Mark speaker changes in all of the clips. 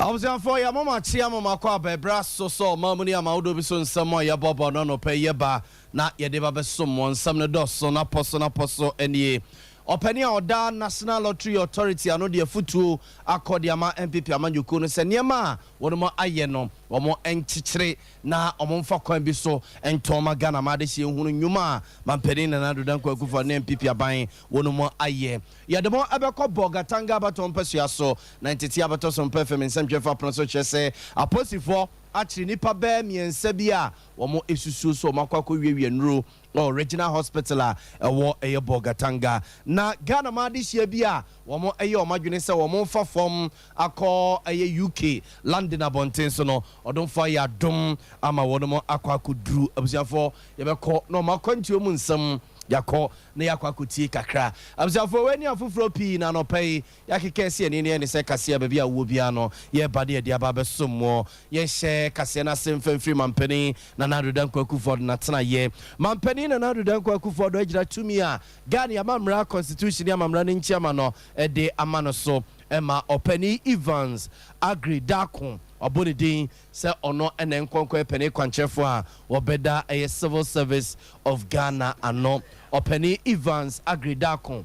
Speaker 1: Abusuafoɔ, yɛama mo akye ama mo akɔ aba ɛberɛ aso sɛ ɔman mu ne aman ahodoɔ bi so nsɛm a yɛboaboa no anɔpa yi yɛba na yɛde ba bɛsom mo. Nsɛm no dɔso na pɔ so na pɔ so nie. Ɔpanin a ɔda National Lottery Authority ano de afutuo akɔ de ama NPP amanyɔkuo no sɛ nneɛma a wɔn ayɛ no, wɔn nkyekyere na wɔn mfa kwan bi so ntɔn ma Ghana ma adehyeɛ nhunu nnwuma a mampanin Nana Addo Dankwa Akufo ne NPP aban wɔn ayɛ. Yɛde mo ɛbɛkɔ Bolgatanga abatɔ mpasua so na ntete abɛtɔ so mpɛ fam nsɛmtwerɛfo apono so kyerɛ sɛ apolisifoɔ akyere nnipa bɛɛ mmiɛnsa bi a wɔn esusuo so wɔn akɔ akɔwiawia nnuro wɔ Regional Hospital a ɛwɔ ɛyɛ Bolgatanga. Na Ghana ma adehyia bi a wɔn ɛyɛ wɔn adwene sɛ wɔn fa fam akɔ ɛyɛ UK London abɔnten so no, ɔdomfo ayɛ adom ama wɔn akɔ akɔduru. Abusuafoɔ, yɛbɛkɔ na wɔn akwantuo mu nsɛm yɛakɔ na yɛakɔ akɔtie kakra. Abusuafoɔ, wɔ ani afoforɔ pii na anɔpa yi yɛakeka esi ani ne yɛne sɛ kaseɛ baabi a wowɔ biara no, yɛba de yɛde aba abɛsom moɔ. Yɛnhyɛ kaseɛ no ase mfamfiri mampanin Nana Addo Dankwa Akufo-Addo n'atenayɛ. Mampanin Nana Addo Dankwa Akufo-Addo agyina tumi a Ghana amammerɛ, constitution ne amammerɛ no nkyiama no de ama no so ɛma ɔpanin Evans Aggrey Darko ɔbɔ ne din sɛ ɔno ɛna nkɔnkɔ ɛpanin kwankyerɛfoɔ a wɔbɛda ɛyɛ Civil Service of Ghana ano. Ɔpanin Evans Aggrey Darko,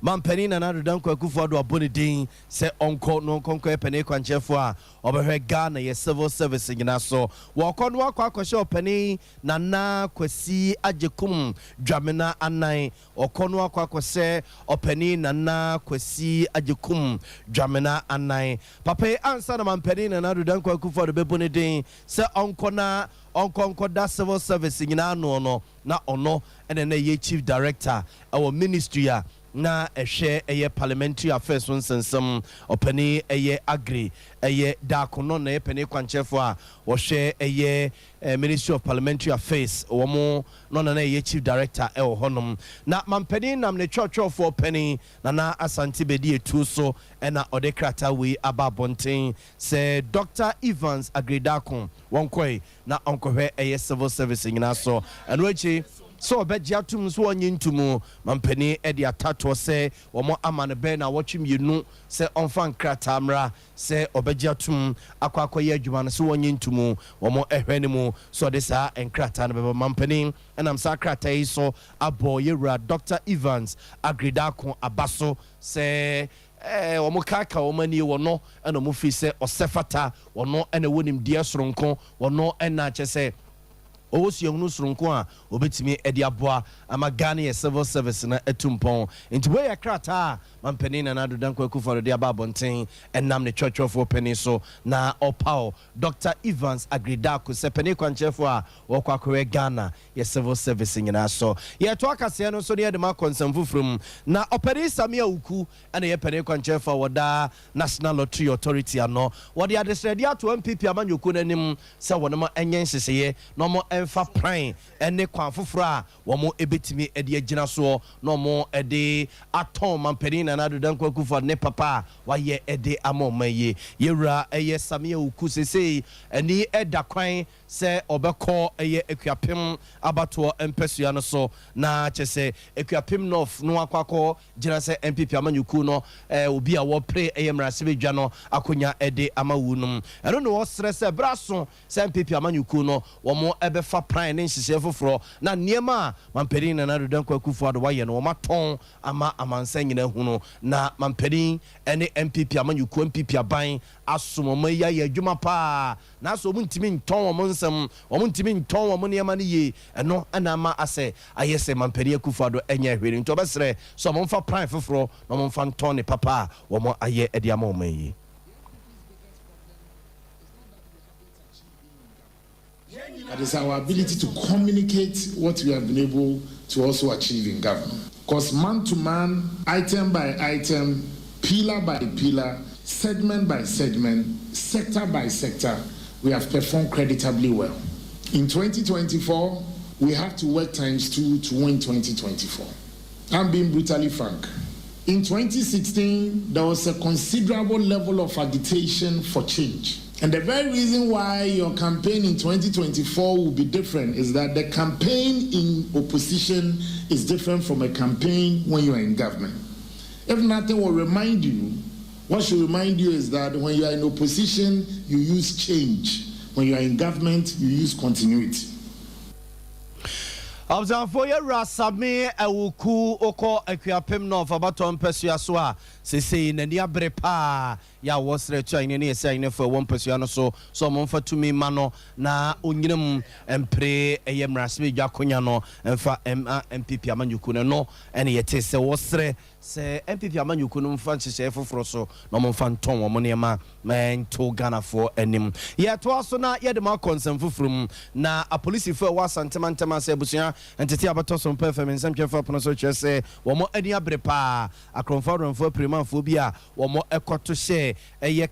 Speaker 1: mampanin Nana Addo Dankwa Akufo-Addo abɔ ne din sɛ ɔnkɔ no nkɔnkɔ ɛpanin kwankyerɛfoɔ a ɔbɛhwɛ Ghana yɛ civil service nyinaa so. Wɔkɔ no akɔ akɔhyɛ ɔpanin Nana Kwasi Agyekum Dwamena anan. Ɔkɔ no akɔ akɔhyɛ ɔpanin Nana Kwasi Agyekum Dwamena anan. Papa yi, ansa na mampanin Nana Addo Dankwa Akufo-Addo bɛbɔ ne din sɛ ɔnkɔ na ɔnkɔ nkɔda civil service nyinaa ano no, na ɔno ɛna na ɛyɛ chief director ɛwɔ ministry a na ɛhwɛ ɛyɛ parliamentary affairs so nsɛnsɛm. Ɔpanin ɛyɛ Aggrey ɛyɛ Darko no na ɛyɛ panin kwankyerɛfoɔ a wɔhwɛ ɛyɛ Ministry of Parliamentary Affairs wɔn no na ɛyɛ chief director ɛwɔ hɔnom. Na mampanin nam ne twɛtwɛfoɔ panin Nana Asante bɛdi etuo so ɛna ɔde krataa wei aba abɔnten sɛ Dr Evans Aggrey Darko wɔnkɔe na ɔnkɔhwɛ ɛyɛ civil service nyinaa so. Ɛno akyi sɛ ɔbɛgye atom nso ɔnye ntomu, mampanin de atatoɔ sɛ wɔn ama no bɛɛ na wɔtwe mmienu sɛ ɔmfa nkrataa mmra sɛ ɔbɛgye atom akɔ akɔyɛ adwuma no, sɛ wɔnye ntomu, wɔn ɛhwɛ no mu sɛ ɔde saa nkrataa no bɛba. Mampanin ɛnam saa krataa yi so abɔ yɛwura Dr Evans Aggrey Darko aba so sɛ wɔn kaaka wɔn ani wɔ no ɛna wɔn firi sɛ ɔsɛ fata wɔn ɛna ɛwɔ nimdeɛ soronko wɔn ɛna kyɛ sɛ ɔwɔ suahunu soronko a obɛtumi de aboa ama Ghana yɛ civil service na atu mpɔn. Nti wei yɛ krataa a mampanin Nana Addo Dankwa Akufo-Addo de aba abɔnten ɛnam ne twɛtwɛfoɔ panin so na ɔpaw Dr Evans Aggrey Darko sɛ panin kwankyerɛfoɔ a wɔkɔ akɔyɛ Ghana yɛ civil service nyinaa so. Yɛto akaseɛ no nso ne yɛde ma akɔ nsɛm foforɔ mu. Na ɔpanin Samia Wuku ɛna yɛ panin kwankyerɛfoɔ a wɔda National Lottery Authority ano. Wɔde adesrɛdeɛ ato NPP amanyɔkuo no anim sɛ wɔn mo nyɛ nhyehyɛeɛ na wɔn mfa plan ne kwan foforɔ a wɔn bɛtumi de agyina soɔ na wɔn de atɔn mampanin Nana Addo Dankwa Akufo ne papa a wayɛ de ama ɔman yi. Yɛwura ɛyɛ Samia Wuku sesei ani ɛda kwan sɛ ɔbɛkɔ ɛyɛ Akuapem abatoɔ mpɛsua no so na kyɛ sɛ Akuapem North no akɔ akɔ gyina sɛ NPP amanyɔkuo no obi a wɔpere ɛyɛ mmarahyɛbadwa no akonnwa ɛde ama wu nom. Ɛno na wɔsrɛ sɛ berɛ aso sɛ NPP amanyɔkuo no wɔn ɛbɛfa plan ne nhyehyɛeɛ foforɔ na nneɛma a mampanin Nana Addo Dankwa Akufo-Addo wayɛ no, wɔn atɔn ama amansan nyinaa hu no. Na mampanin ɛne NPP amanyɔkuo, NPP aban asom wɔn yi ayɛ adwuma paa, nanso wɔn ntumi ntɔn wɔn nsɛm, wɔn ntumi ntɔn wɔn nneɛma no yie. Ɛno ɛna ama asɛ ayɛ sɛ mampanin Akufo-Addo ɛnyɛ hwee. Nti ɔbɛsrɛ sɛ wɔn mfa plan foforɔ na wɔn mfa ntɔn ne papa a wɔn ayɛ ɛde ama wɔn yi.
Speaker 2: That is our ability to communicate what we have been able to also achieve in government. Because man to man, item by item, pillar by pillar, segment by segment, sector by sector, we have performed creditably well. In 2024, we have to work times two to win 2024. I'm being brutally frank. In 2016, there was a considerable level of agitation for change. And the very reason why your campaign in 2024 will be different is that the campaign in opposition is different from a campaign when you are in government. If nothing will remind you What should remind you is that when you are in opposition, you use change. When you are in government, you use continuity.
Speaker 1: Abusuafoɔ, yɛwura Sammi Awuku, wokɔ Akuapem North abatɔ mpasua so a, sesei n'ani abere paa yɛ a wɔsrɛ tu ahene ne yɛsɛ ahenefo ɛwɔ mpasua no so sɛ ɔmo mfa tumi ma no na onyinam mpere ɛyɛ mmarahyɛbadwa akonnwa no mfa ɛma NPP amanyɔkuo no. No ɛne yɛte sɛ wɔsrɛ sɛ NPP amanyɔkuo no mfa nhyehyɛeɛ foforɔ so na ɔmo mfa ntɔn wɔn nneɛma nto Ghanafoɔ anim. Yɛtoa so na yɛde mo akɔ nsɛm foforɔ mu. Na apolisifoɔ a ɛwɔ Asantemantam ase, abusua, ntete abɛtɔ so mpɛ fam nsɛmtwɛfoɔ pono so kyerɛ sɛ wɔn ani abere paa akorɔmfoɔ, awerɛmfoɔ, apirimanfoɔ bi a wɔn ɛkɔto hyɛ ɛyɛ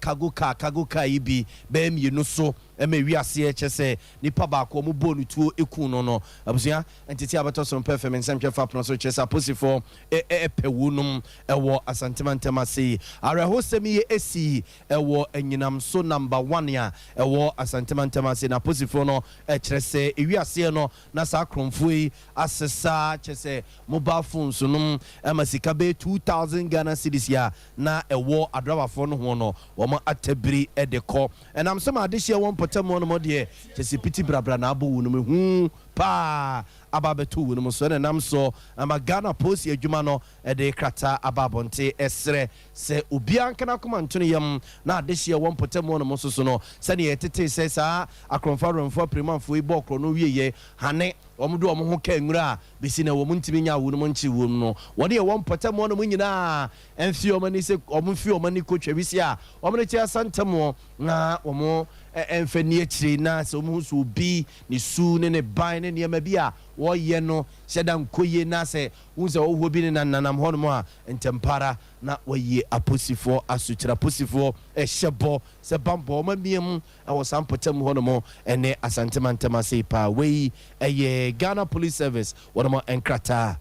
Speaker 1: cargo car yi bi bɛyɛ mmienu so ɛma ewiaseɛ kyɛ sɛ nipa baako wɔn bɔɔ ne tuo eku no. Abusua, ntete abɛtɔ so mpɛ fam nsɛmtwɛfoɔ pono so kyerɛ sɛ apolisifoɔ ɛpɛ wɔnom ɛwɔ Asantemantam ase yi. Awerɛhosɛm yi esi ɛwɔ Anyinam so Number 1 a ɛwɔ Asantemantam ase, na apolisifoɔ no ɛkyerɛ sɛ ewiaseɛ no na saa akorɔmfoɔ yi asesa kyerɛ sɛ mobile phones nom ɛma sika bɛyɛ 2,000 Ghana cedis a na ɛwɔ adrabafoɔ no ho no, wɔn atabiri ɛde kɔ. Ɛnam sɛ ma adehyeɛ wɔ mpɔtam hɔ nom deɛ, kyɛ sɛ piti brabra na abɔ wɔn mu hu paa aba abɛto wɔn mu so. Ɛna nam so ama Ghana Polisi adwuma no ɛde krataa aba abɔnten ɛsrɛ sɛ obiara nkana akoma nto ne yam na adehyeɛ wɔ mpɔtam hɔ nom nso so no, sɛdeɛ yɛtete sɛ saa akorɔmfoɔ, awerɛmfoɔ, apirimanfoɔ yi bɔɔ korɔ no wieyɛ hane wɔn de wɔn ho ka nwura a bɛsi na wɔn ntumi nya wɔn mu nkyi wɔn no, wɔde ɛwɔ mpɔtam hɔ nom nyinaa mfi wɔn ani sɛ wɔn mfi wɔn ani kɔ twɛwisi a wɔn de kyɛ asantam hɔ na wɔn mfɛ ni akyire, na sɛ wɔn ho so obi ne su ne ne ban ne nneɛma bi a wɔreyɛ no hyɛ da nkɔ yie, na sɛ wɔn sɛ wɔwɔ bi ne nanam hɔ nom a, ntɛmpara na wɔyie aposifoɔ asokyerɛ. Aposifoɔ ɛhyɛ bɔ sɛ bambɔ wɔn amia mu ɛwɔ saa mpɔtam hɔ nom ɛne Asantemantam ase paa. Wei ɛyɛ Ghana Police Service wɔn nkrataa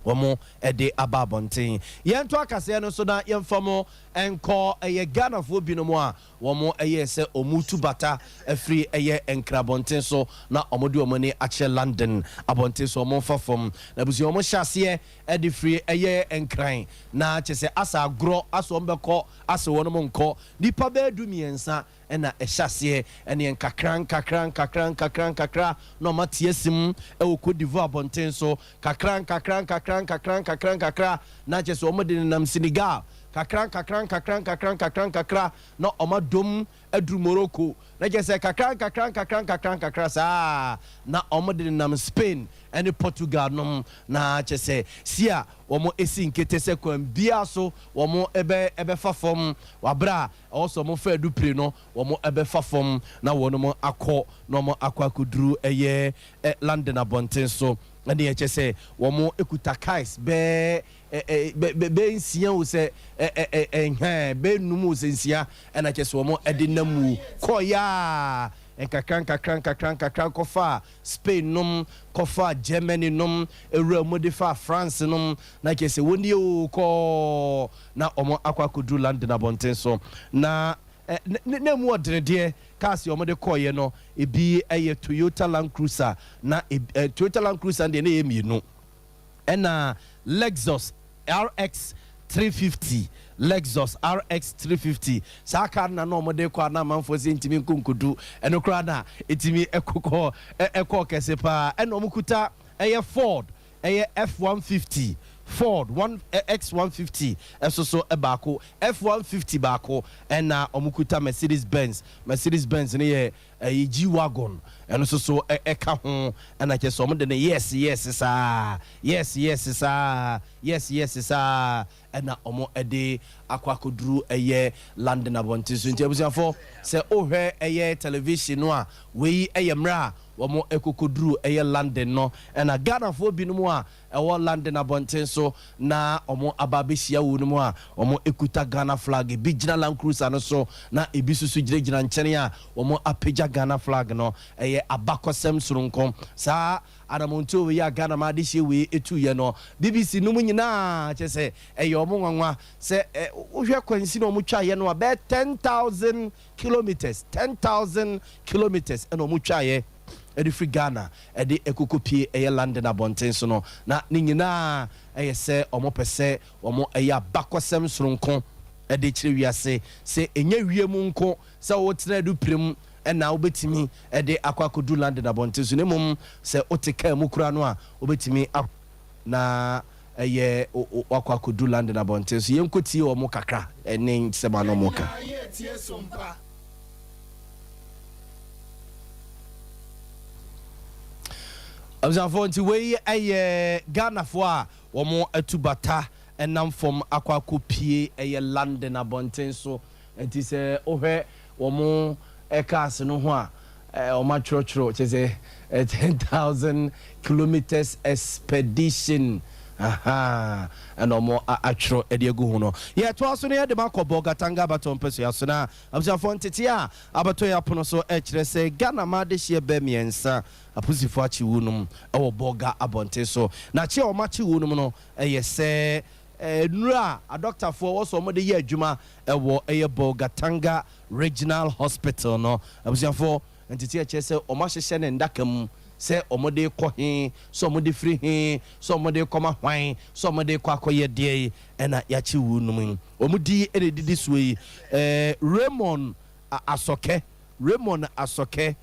Speaker 1: wɔn ɛde aba abɔnten. Yɛnto akaseɛ no so na yɛmfa mo nkɔ ɛyɛ Ghanafoɔ binom a wɔn ɛyɛ sɛ wɔn tu bata afiri ɛyɛ Nkrabɔnten so na wɔn de wɔn ani akyerɛ London abɔnten so. Wɔn fa fam na abusua, wɔn hyɛ aseɛ ɛde firi ɛyɛ Nkran na kyerɛ sɛ asa agorɔ asa wɔn bɛkɔ asa wɔn nkɔ. Nipa bɛyɛ 13 ɛna ɛhyɛ aseɛ ɛne nkakra nkakra nkakra nkakra nkakra na ɔma te asim ɛwɔ Cote d'Ivoire abɔnten so, kakra nkakra nkakra nkakra nkakra nkakra na kyerɛ sɛ wɔn de nenam Senegal, kakra nkakra nkakra nkakra nkakra nkakra na ɔma dom aduru Morocco, na kyerɛ sɛ kakra nkakra nkakra nkakra nkakra saa na wɔn de nenam Spain ɛne Portugal nom, na kyerɛ sɛ si a wɔn esi nkete sɛ kwan biara so wɔn ɛbɛfa fam wabra a ɛwɔ sɛ wɔn fɛ adupire no, wɔn ɛbɛfa fam na wɔn akɔ na wɔn akɔ akɔduru ɛyɛ London abɔnten so. Ɛne ɛkyɛ sɛ wɔn ekuta cars bɛɛ ɛ ɛ bɛɛ nsia o, sɛ ɛ ɛ ɛ ɛhɛn bɛɛ num o, sɛ nsia, ɛna kyɛ sɛ wɔn ɛde nam mu kɔɔ nkakra nkakra nkakra nkakra kɔfa Spain nom, kɔfa Germany nom, ewura mu de fa France nom, na kyɛ sɛ wɔn nie o kɔɔ na wɔn akɔ akɔduru London abɔnten so. Na ɛ ne ne mu ɔdenedeɛ cars a wɔde kɔɔyɛ no, ebi ɛyɛ Toyota Land Cruiser, na ɛ Toyota Land Cruiser deɛ ne yɛ mmienu, ɛna Lexus RX 350, Lexus RX 350. Saa car na wɔde kɔ a na amanfoɔ sɛ ntumi nkɔ nkodu ɛno koraa na ɛtumi ɛkɔkɔ ɛkɔ kɛse paa. Ɛna wɔn kuta ɛyɛ Ford, ɛyɛ F150, Ford 1 X150 ɛso so baako, F150 baako, ɛna wɔn kuta Mercedes Benz. Mercedes Benz no yɛ ɛyɛ G wagon, ɛno nso so ɛka ho. Ɛna kyerɛ sɛ wɔn de no yes saa, yes saa, yes saa, ɛna wɔn ɛde akɔ akɔduru ɛyɛ London abɔnten so. Nti abusuafo, sɛ ɔhwɛ ɛyɛ television no a, wei ɛyɛ mmerɛ a wɔn ɛkɔkɔduru ɛyɛ London no, ɛna Ghanafoɔ binom a ɛwɔ London abɔnten so na wɔn aba abɛhyia wɔn mu a wɔn ekuta Ghana flag. Ebi gyina Land Cruiser no so na ebi nso so gyinagyina nkyɛn a wɔn apagya Ghana flag no. Ɛyɛ abakɔsɛm soronko saa anamontuo wei a Ghana ma adehyɛ wei etu yɛ no. BBC no mu nyinaa kyerɛ sɛ ɛyɛ wɔn nwanwa sɛ wohwɛ kwansi na wɔn twa yɛ no a, bɛyɛ 10,000 kilometres, 10,000 kilometres ɛna wɔn twa yɛ ɛde firi Ghana ɛde ɛkoko pie ɛyɛ London abɔnten so no, na ne nyinaa ɛyɛ sɛ wɔn pɛ sɛ wɔn ɛyɛ abakɔsɛm soronko. de kyerɛ wiase sɛ ɛnyɛ wiem nko sɛ wotena adupire ɛna wobɛtumi de akɔ akɔdu London abɔnten so, na mmom sɛ wote kaa mu koraa no a, wobɛtumi na ɛyɛ wakɔ akɔdu London abɔnten so. Yɛnkɔtie wɔ mo kakra ɛne nsɛm a na ɔmo ka. Abusuafoɔ, nti wei ɛyɛ Ghanafoɔ a wɔn atu bata ɛnam fam akɔ akɔpie ɛyɛ London abɔnten so. Nti sɛ wohwɛ wɔn cars no ho a, wɔn atwerɛtwerɛ kyerɛ sɛ 10,000 kilometres expedition ɛna wɔn atwerɛ ɛde agu ho no. Yɛtoa so no, yɛde ma akɔ Bolgatanga abatɔ mpɛsua so. Na abusuafoɔ, ntete a abatɔ yɛ apono so ɛkyerɛ sɛ Ghana ma adehyeɛ bɛ mmiɛnsa, apolisifoɔ akye wu nom ɛwɔ Bolga abɔnten so. Na akye a wɔn akye wu nom no ɛyɛ sɛ nnura a adɔktafoɔ wɔ so wɔde yɛ adwuma ɛwɔ ɛyɛ Bolgatanga Regional Hospital no. Abusuafoɔ, ntete ɛkyerɛ sɛ wɔn ahyehyɛ ne ndaka mu sɛ wɔde kɔ he, sɛ wɔde firi he, sɛ wɔde kɔma hwan, sɛ wɔde kɔ akɔyɛ deɛ yi, ɛna yɛakye wu nom yi. Wɔn di ɛna edidi soɔ yi: Raymond Asɔkɛ, Raymond Asɔkɛ,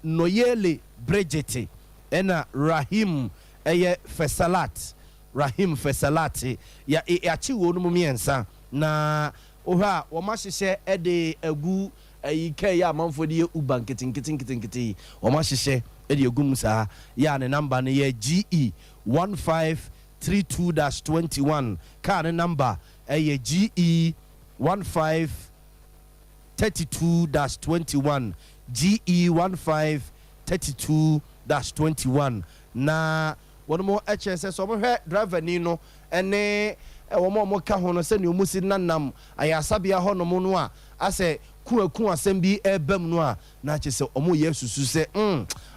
Speaker 1: Noyele Bridget, ɛna Rahim ɛyɛ Fesalat, Rahim Fesalat. Ya yɛakye wɔn mu mmiɛnsa. Na wohwɛ a, wɔn ahyehyɛ ɛde agu ɛyi kaa yi a amanfoɔ de yɛ Uber nketenkete nketenkete yi. Wɔn ahyehyɛ ɛde agu mu saa yɛ a ne number no yɛ GE 1532-21. Kaa ne number ɛyɛ GE 1532-21, GE 1532-21. Na wɔn mo kyerɛ sɛ wɔhwɛ driver ni no ne wɔn a wɔka ho no, sɛnea wɔn si nanam ayasabea hɔnom no a, asɛ kuaku asɛm bi ɛreba mu no a, na kyerɛ sɛ wɔn yɛ susu sɛ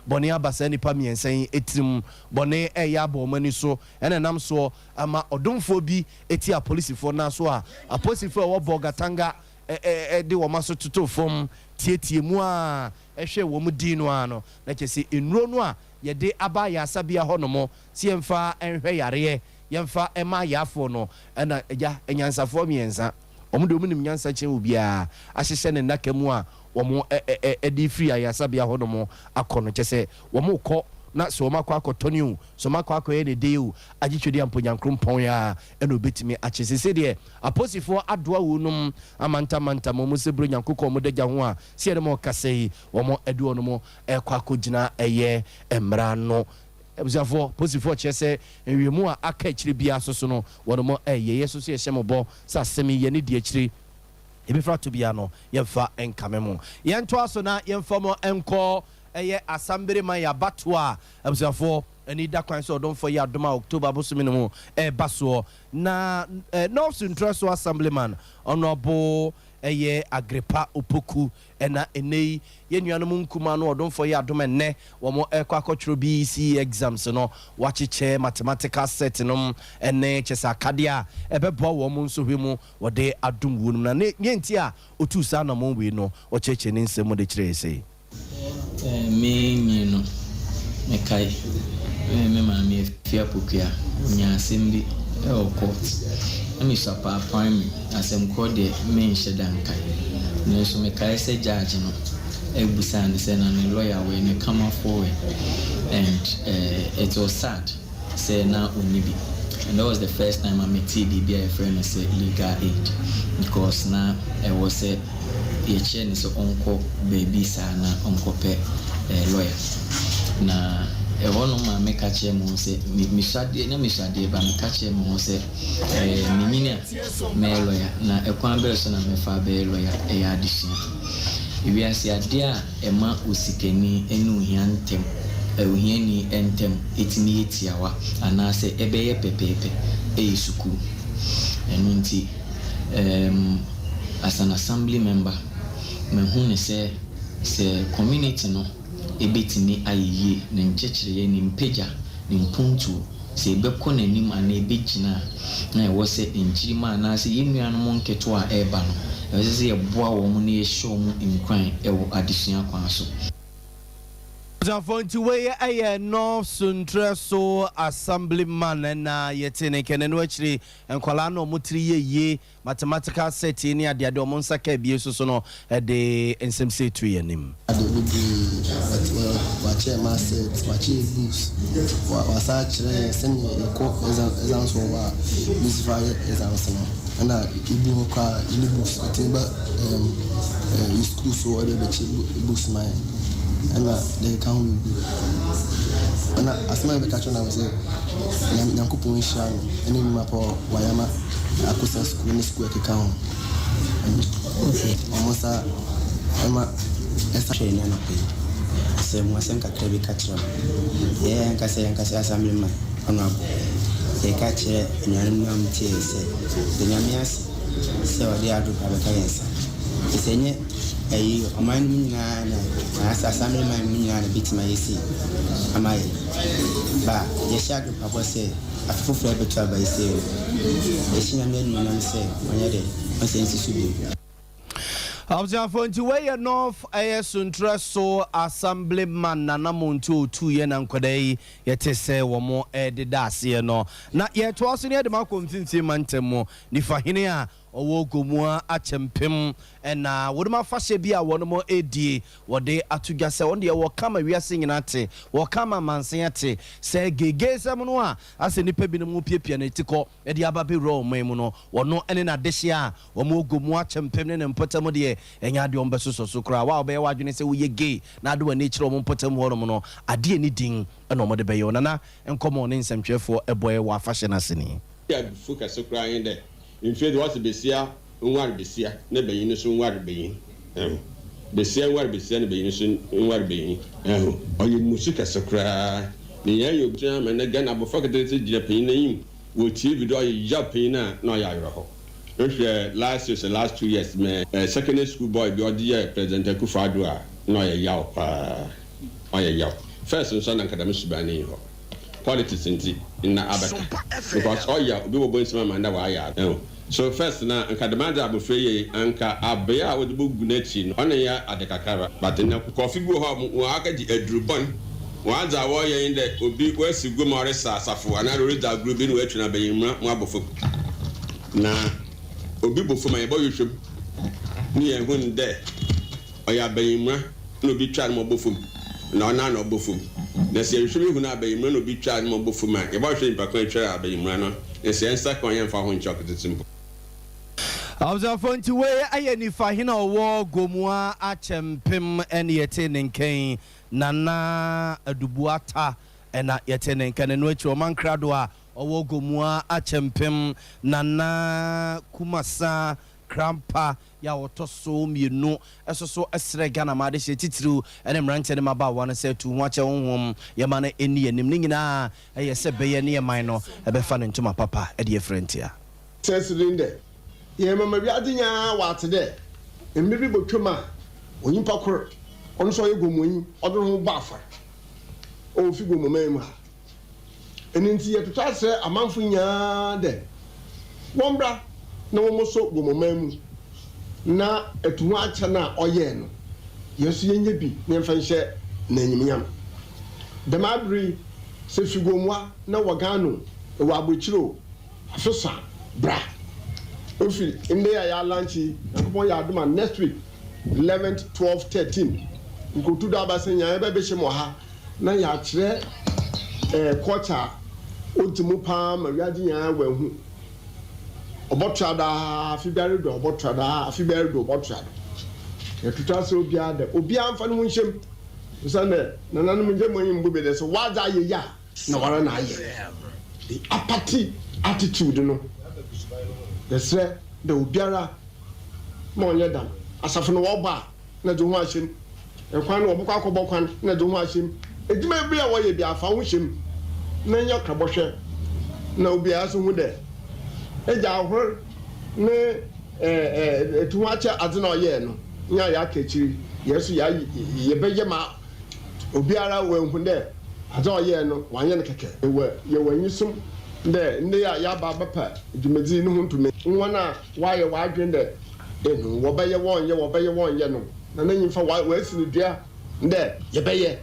Speaker 1: bɔne aba saa nipa mmiɛnsa yi etirim, bɔne ɛyɛ abɔ wɔn ani so, ɛna nam soɔ ama ɔdomfoɔ bi eti apolisifoɔ nan so a, apolisifoɔ a ɛwɔ Bolgatanga ɛde wɔn aso toto fam tietie mu a ɛhwɛ wɔn din no ano, na kyerɛ sɛ nnuro no a yɛde aba ayasabea hɔnom si yɛmfa nhwɛ yareɛ, yɛmfa ɛma ayafoɔ no, ɛna agya anyansafoɔ mmiɛnsa, wɔn de wɔn nim nyansa kyɛn obiara, ahyehyɛ ne nnaka mu a wɔn ɛ ɛ ɛde firi ayasabea hɔnom akɔ no. Kyɛ sɛ wɔn kɔ na sɛ wɔn akɔ akɔtɔ o, sɛ wɔn akɔ akɔyɛ ne de o, agye twɛde amponyankoropɔn a ɛna obetumi akyɛ sese deɛ aposifoɔ adoa wɔn nom amantamantam wɔn sɛ buro Nyankokɔ wɔn dagya ho a si yɛn mo kasa yi, wɔn ɛde wɔn mo ɛkɔ akɔgyina ɛyɛ mmara no. Abusuafoɔ, posifoɔ kyerɛ sɛ nwiemu a aka akyire biara soso no, wɔn mo ɛyɛ yɛ soso yɛhyɛ mo bɔ sɛ asɛm yi yɛ ne di akyire ebifra to bia no, yɛmfa nkame mo. Yɛntoa so na yɛmfa mo nkɔ ɛyɛ asambere man yɛ abatoɔ a abusuafoɔ ani da kwan sɛ ɔdɔmfoɔ yɛ adom a October bosome no mu ɛreba soɔ. Na North Suntreso Assemblyman, Honourable ɛyɛ Agrippa Opoku, ɛna ɛnɛ yi yɛn nuanom nkuma no, ɔdomfoɔ yɛ adom ɛnɛ wɔn ɛkɔ akɔtwerɛ BECE exams no, wakyekyɛ mathematical set nom ɛne kyɛ sɛ akadeɛ a ɛbɛboa wɔn nso hwɛ mu wɔde adom wuo nom. Na ne nti a otu saa anamɔ wei no, ɔkyerɛkyerɛ ne nsɛm mu de kyerɛ sɛ.
Speaker 3: Me mmienu mekae me maame afi Apokua onya asɛm bi ɛwɔ court na mesua paa primary. Asɛm korɔ deɛ, menhyɛ da nkae, nanso mekae sɛ judge no ɛbusaa ne sɛ na ne lawyer wɔ ne kamafoɔ wɛ, and it was sad sɛ na ɔnni bi. And that was the first time I met biribi a yɛfrɛ no sɛ legal aid, because na ɛwɔ sɛ yɛkyerɛ ne sɛ ɔnkɔ baabi saa na ɔnkɔpɛ lawyer. Na ɛhɔ no maame ka kyerɛ me ho sɛ mesuadeɛ na mesuadeɛ ba, meka kyerɛ me ho sɛ menyini a mɛyɛ lawyer. Na ɛkwan bɛyɛ so na mɛfa bɛyɛ lawyer ɛyɛ adesua. Ewiase adeɛ a ɛma osikani ne ohia ntɛm, ohiani ntɛm ɛtumi yɛ tiawa anaasɛ ɛbɛyɛ pɛpɛɛpɛ ɛyɛ sukuu. Ɛno nti as an assembly member, mahu ne sɛ community no ɛbɛtumi ayɛ yie, ne nkyɛkyerɛeɛ, ne mpagya, ne mpuntuo, sɛ ɛbɛkɔ n'anim anaa ɛbɛgyina a, na ɛwɔ sɛ nkyirima anaasɛ yɛn nuanom nketewa a ɛreba no, ɛwɔ sɛ yɛboa wɔn na yɛhyɛ wɔn nkuran ɛwɔ adesua kwan so.
Speaker 1: Abusuafoɔ, nti wei yɛ North Suntreso Assemblyman na yɛte ne nkɛnɛ no akyire. Nkwadaa na wɔn tiri yɛ yie, mathematical set ne adeade, wɔn nsa ka ebie soso no de nsɛm sɛ etu yɛn anim.
Speaker 4: Ade bebree, wakyerɛ math set, wakyerɛ books, wasa akyerɛ yɛn sɛnea yɛkɔ exams wɔ hɔ a yɛsi fa yɛ exams no. Ɛna ebi hɔ koraa yɛne books, ɔtumi ba ɛɛm school so, ɔde bɛkyɛ books ma yɛn. Ɛna deɛ ɛka ho bebree, ɛna asɛm a yɛbɛka kyerɛ no sɛ Nyankopɔn nhyira no ɛne nnwuma pa wayɛ ama Akosa School ne school ɛkeka ho. Ɔmo sa ɛma ɛsa.
Speaker 5: Hwɛ, ne anɔpɛ yi sɛ mu asɛm kakra bi ka kyerɛ mo. Yɛyɛ ankasa yɛnkasa assemblyman honorable, yɛka kyerɛ anuanom no a motie sɛ de Nyame ase sɛ ɔde adom abɛka yɛn nsa, ɛsɛ nyɛ ɛyi ɔman no mu nyinaa na anaasɛ assemblyman mu nyinaa na bɛtumi ayɛ sei ama yɛ ba. Yɛhyɛ adopabɔ sɛ afe foforɔ ɛbɛto aba yi sei no, yɛhyɛ Nyame animuonyam sɛ ɔnyɛ dɛ ɔnsɛ nsi so bio.
Speaker 1: Abusuafoɔ, nti wɔyɛ North ɛyɛ Suntreso Assemblyman Nana Montu otu yɛ na nkwadaa yi yɛte sɛ wɔn ɛdeda aseɛ no. Na yɛtoa so ne yɛde ma akɔ Mfimfini Mantam mu. Nifahene a ɔwɔ Gomua Akyɛmpem ɛna wɔn afahyɛ bi a wɔn redie, wɔde ato dwa sɛ wɔn deɛ wɔka ma wiase nyinaa te, wɔka ma amansan te sɛ gegeesɛm no a asɛ nipa binom piapia ne ti kɔ ɛde aba bɛwura ɔman mu no, wɔno ne n'adehyeɛ a wɔn wɔ Gomu Akyɛmpem ne ne mpɔtam deɛ, ɛnyɛ adeɛ wɔn bɛsosɔ so koraa. Wa a wɔbɛyɛ w'adwene sɛ woyɛ gay na ade w'ani kyerɛ wɔn mpɔtam hɔnom no, adeɛ ne din ɛna wɔde bɛyɛ wɔn. Nana nkɔmɔ ne nsɛmtwerɛfoɔ ɛbɔɛ wɔ afahyɛ no ase ni.
Speaker 6: Abufu kɛse koraa nye dɛ mfe de wɔse besia nware besia na banyin no so nware banyin. Ɛho besia nware besia na banyin so nware banyin. Ɛho ɔyɛ musu kɛse koraa ne yɛn yɛ obi ama ne Ghana abɔfra ketekete gyina panyin n'enyim wɔ TV do, ɔyɛ yaw panyin a na ɔyɛ awerɛhɔ. Nhwɛ last year sɛ last 2 years mɛ secondary school boy bi ɔde yɛ President Akufo Addo a na ɔyɛ yaw paa, ɔyɛ yaw. First nso na nkadam suban ne hɔ politics nti na abɛka because ɔyɛ obi wɔbɔ nsɛm ama na wayɛ ɛho so. First na nka dɛm adze abɔfra yi anka abea a wɔde bɔgu n'akyi no, ɔne yɛ ade kakraba, but na kɔfi bi wɔ hɔ a wɔn akagye aduru bɔn. Wɔn adze a wɔyɛ yi dɛ obi wɔasi gu ma ɔresa asafo anaa ɔredzi agorɔ bi na wɔatwi no abɛnyinmura mu abɔ fam na obi bɔ fam a, yɛbɔ hwehwɛ mu ne yɛn ho dɛ ɔyɛ abɛnyinmura na obi twa no ma ɔbɔ fam na ɔnan na ɔbɔ fam. Na sɛ yɛhwehwɛ mu hu no abɛnyinmura na obi twa no ma ɔbɔ fam a, yɛbɛhwɛ nipa kan atwa abɛnyinmura no na sɛ yɛn nsa kan yɛmfa ho nkyɛn ɔketete mpo.
Speaker 1: Abusuafoɔ, nti wei ayɛ nifa hene a ɔwɔ Gomua Akyɛmpem ɛne yɛte ne nkɛn, Nana Adubuata ɛna yɛte ne nkɛn. No akyi, ɔman krado a ɔwɔ Gomua Akyɛmpem, Nana Kumasa Krampa yɛ a wɔtɔ so mmienu, ɛso so ɛsrɛ Ghana ma adehyɛ titiriw ɛne mmeranteɛ ne mmabaawa no sɛ tu ho akyɛ honhom yɛma no ɛni anim ne nyinaa ɛyɛ sɛ bɛyɛ ne yɛman no ɛbɛfa ne ntoma papa ɛde afira ntia.
Speaker 7: Sɛnsere dɛ yɛn mama wiadze nyinaa wɔate dɛ mmere bi bɔtwam a onyimpa kor ɔno nso ɔyɛ Gomonyi, ɔde ne ho bɔ afɔr ɔwɔ fi Gomoman mu ha. Ɛno nti yɛtoto asrɛ amanfo nyinaa dɛ wɔmbra na wɔmmɔsɔ Gomoman mu na atu ho akyɛ no a ɔyɛɛ no, yɛn nso yɛnyɛ bi na yɛmfa nhyɛ n'anyimnyam. Dɛm abere yi, sɛ fi Gomoa na wɔ Ghana o, ɛwɔ aburokyire o, afe so a bra ofi ndɛ a yɛalaunch yi, Nyankopɔn yɛ adom a, next week 11th, 12, 13 nkurotu do abasa nyinaa yɛbɛbɛhyɛ mu wɔ ha na yɛakyerɛ culture a ɔdi mu paa ma wiadze nyinaa wɔahu. Ɔbɔtoa daa, afe biara do ɔbɔtoa daa, afe biara do ɔbɔtoa do. Yɛtoto ase obiara dɛ obiara mfa ne ho nhyɛm osiane nananom ngyɛ mu anyim bu bi dɛ sɛ wadze ayɛ yi a na wara na ayɛ. The apathy attitude no, yɛsrɛ dɛ obiara ma ɔnyɛ dam. Asafo no wɔbɔ a na de ho ahyɛm, ɛkwan no wɔbɛkɔ akɔbɔ kwan na de ho ahyɛm, edwuma bi a wɔyɛ bi afa ho hyɛm na nyɛ krabɔhwɛ na obiara so hu dɛ egya ahor ne ɛɛ ɛɛ etu ho akyɛ adze na ɔyɛɛ no nyɛ a yɛaka akyiri yɛn so yɛbɛyɛ ma obiara wɔahu dɛ adze a ɔyɛɛ no wanyɛ no kɛkɛ. Yɛwɔ yɛwɔ anyisom dɛ ndɛ a yɛaba abɛpa dwumadzi no ho ntoma, wɔn a wɔayɛ wɔadwen dɛ ɛnu wɔbɛyɛ wɔnyɛ, wɔbɛyɛ wɔnyɛ no na n'enyimfa wɔasi no dua dɛ yɛbɛyɛ.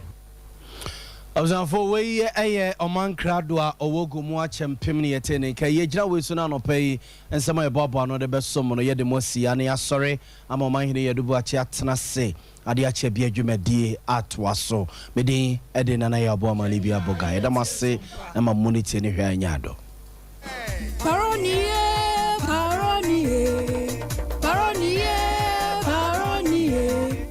Speaker 1: Abusuafo, wei yɛ ɔman krado a ɔwɔ Gomoa Kyɛmpem ne yɛte ne nka. Yɛgyina wei so no anɔpa yi nsɛm a yɛboaboa no de bɛsom no, yɛde mo asi ne asɔre ama ɔmanhene Yɛde Boakye atena se ade akyɛ bi adwumadie atoa so. Medin ɛde Nana yɛ aboa ma ne bi abɔ ga. Yɛda mo ase ma mo ne tie ne hwɛ anya adɔ.